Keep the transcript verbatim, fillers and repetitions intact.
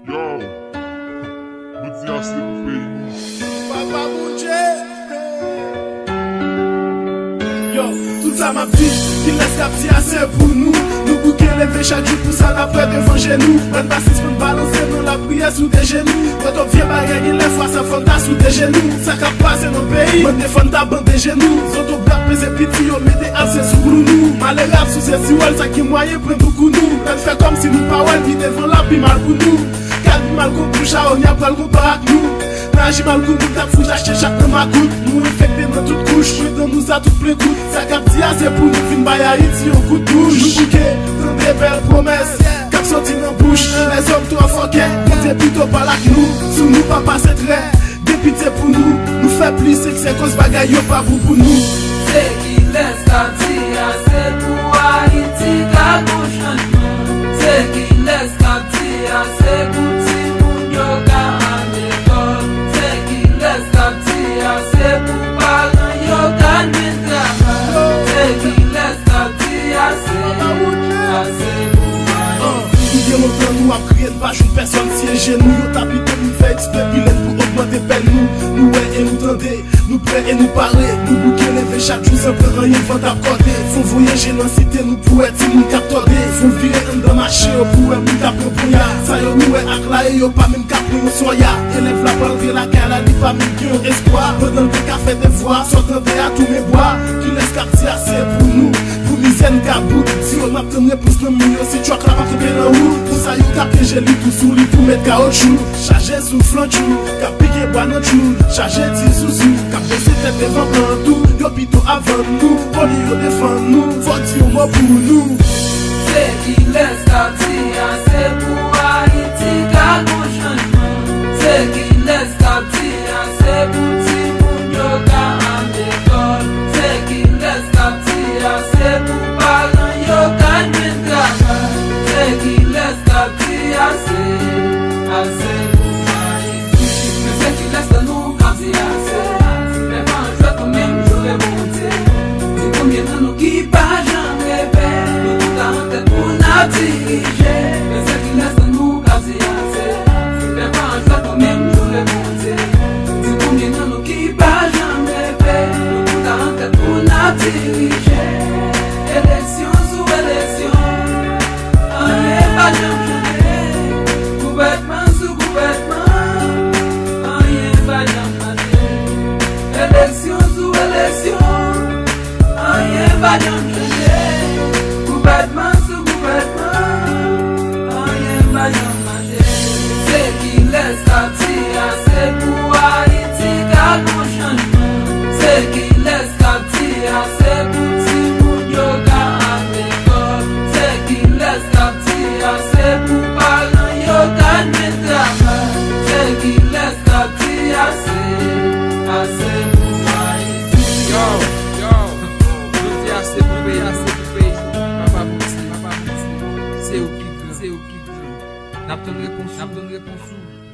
Yo, nou di ase pou peyi nou. Papa Bondye. Yo, tout sa m ap di, kilès k ap di ase pou nou? Nou bouke leve chak jou pou sa n ap fè devan je nou. Bann pa sispann balanse nan lapriyè sou de je nou. Pran twòp vye bagay, gen lè fwa sa fanta sou de je nou. Sa k ap pase nan peyi, bann de fanta bande je nou. Zotobre ap peze piti, yo mete ase sou klou nou. Malere ap souse siwèl, sa ki mwayen pran doukou nou. N al fè kòmsi nou pa wè l, pi devan l ap pi mal pou nou. K al pi mal gon bouch a onya pral gon pa ak nou. N aji mal kou moun k ap fouch achte chak nan makout. Nou enfekte nan tout kouch, men dan nou sa tout plen kout. Sa k ap di ase pou nou vin bay Ayiti yon kout bouch. Nou bouke tande bèl pwomès k ap soti nan bouch lèzòm twò fòkè. Bondye pito pale ak nou, sou nou pa pase trè. Gen pitye pou nou, nou fè plis eksè koz bagay yo pa bon pou nou. Se kilès k ap di ase pou Ayiti ka gon chanjman? Se kilès k ap di ase pou timoun yo ka al lekòl? Se kilès k ap di ase pou paran yo ka jwenn travay? Se kilès k ap di ase, ase pou Ayiti? Li gen lontan nou ap kriye, n pa jwenn pèsòn siyeje nou. Yo ta pito vin fè eksprè pi lèd pou ogmante pèn nou. Nou wè e nou tande, nou prè e nou pare. Nou bouke leve chak jou san pran anyen van t ap kòde. Fò voye je nan site nou pou wè timoun k ap tòde. Fò vire anndan mache yo pou wè moun k ap pran ponya. Sa yo nou wè ak la e yo pa menm ka pran yon sòya. Elèv la pral rantre lakay la, li pa menm gen yon espwa. Pandan l te ka fè devwa, sa w tande a tounen bwa. Kilès k ap di ase pou nou? Pou mizè n ka bout, di yo n ap tann repons nan men yo si tchòk la pa kanpe nan wout. Pou sa yo ka pyeje li tou sou li pou met kawotchou. Chaje sou flanchou, k ap pike bwa nan tchou. Chaje ti sousou, k ap bese tèt devan plan tou. Yo pito ap vann nou, olye yo defann nou. Fò di yon mo pou nou. Se kilès k ap di ase pou Ayiti ka gon chanjman? Se kilès k ap di ase pou timoun yo ka al lekòl? Se kilès k ap di ase pou paran yo ka jwenn travay? Se kilès k ap di ase, ase pou Ayiti? Men se kilès nan nou k ap di ase? Lè pa an jwèt ou menm joure Bondye. Di konbyen nan nou ki pa janm reve? Nou tout la an tèt pou n ap dirije. Men se kilès nan nou k ap di ase? Lè pa an jwèt ou menm joure Bondye. Di konbyen nan nou ki pa janm reve? Nou tout la an tèt pou n ap dirije. Eleksyon sou eleksyon, anyen pa janm chanje. Gouvènman sou gouvènman, anyen pa janm mache. Eleksyon sou eleksyon, anyen pa janm chanje. Gouvènman sou gouvènman, anyen pa janm mache. Se kilès k ap di ase pou Ayiti ka gon chanjman? Se kilès k ap di ase pou timoun yo ka al lekòl? Se kilès k ap di ase pou paran yo ka jwenn travay? Se kilès k ap di ase, ase pou Ayiti? Yo, yo, nou di ase pou peyi, ase pou peyi. Papa Bondye, papa Bondye, se ou ki gran, se ou ki gran. N ap tann repons, n ap tann repons ou.